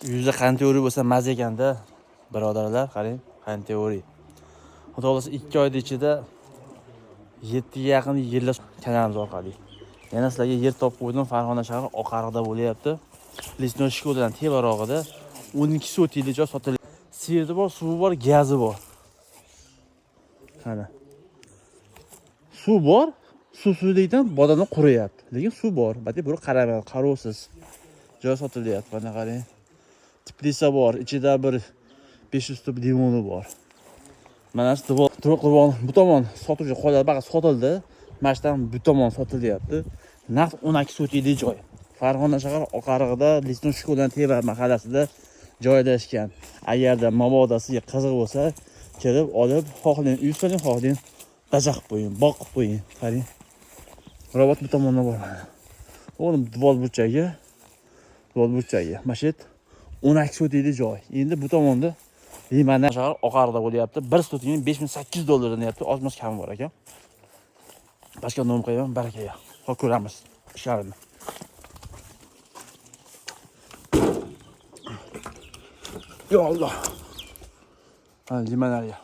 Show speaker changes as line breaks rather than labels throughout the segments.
Yuzda qanteori bo'lsa maza ekanda, birodarlar, qarang, qanteori. Xudo xohlasa 2 oyda ichida 7 ga yaqin yerlar kanalimiz orqali. Yana sizlarga yer topib qo'ydim, Farg'ona shahri Oqariqda bo'lyapti. Lesnoy shkoladan tevarog'ida 12 sotikli joy sotilyapti. Sveti bor, suvi bor, gazi bor. Mana. Suv bor, suvsizlikdan bodamlar quriyapti. Lekin suv bor. Balki buni qaramaydi, qarovsiz. Joy sotilyapti, mana qarang. Teplitsa bor, ichida bir 500 tub limoni bor. Mana shu devor bu tomon sotuvchi qoladi, baqa sotildi. Mana shu bu tomon sotilyapti. Naqd 12 sotikli joy. Farg'ona shahri Oqarig'ida, Lesnoy shkoladan teva mahallasida joylashgan. Agarda mabodo sizga qiziq bo'lsa, kelib olib, xohlang uy soling, xohlang dacha qilib qo'ying, bog' qilib qo'ying. Qarang. Robot bu tomonda bor mana. O'g'lim devor burchagi. Devor burchagi. Mana shu 12 sotikli joy. Endi bu tomonda Limana shahar Oqarda bo'lyapti. Bir sotikni 5800 dollardan deyapti. Ozmoz kami bor ekan. Boshqa nom qo'yaman, baraka. Hop ko'ramiz ishlarini. Yo Alloh. Ha, limonariya.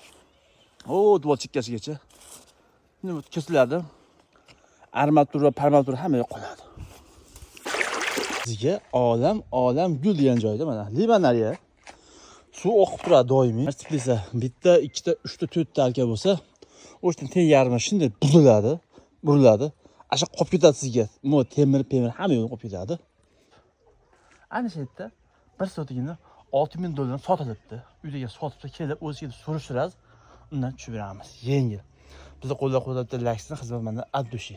O, devor chekkasigacha. Endi kesiladi. Armatura, parmatura hamma yoq qoladi. Sizga olam gul degan joyda mana limonariya. Suv oqib turadi doimiy. Teplitsa bitta, ikkita, uchta, to'rtta arka bo'lsa, o'sha teng yarmi shunday buziladi, buriladi. Asha qolib ketadi sizga. Mo temir, pemir hamma yo'q qolib ketadi. Ana shu yerda bir sotigini 6000 dollardan sotilibdi. Uydaga sotibdi, kelib o'zi kelib surishtirasiz, undan tushib beramiz. Yengil. Bizni qo'llab-quvvatlab laksini xizmat mana от души.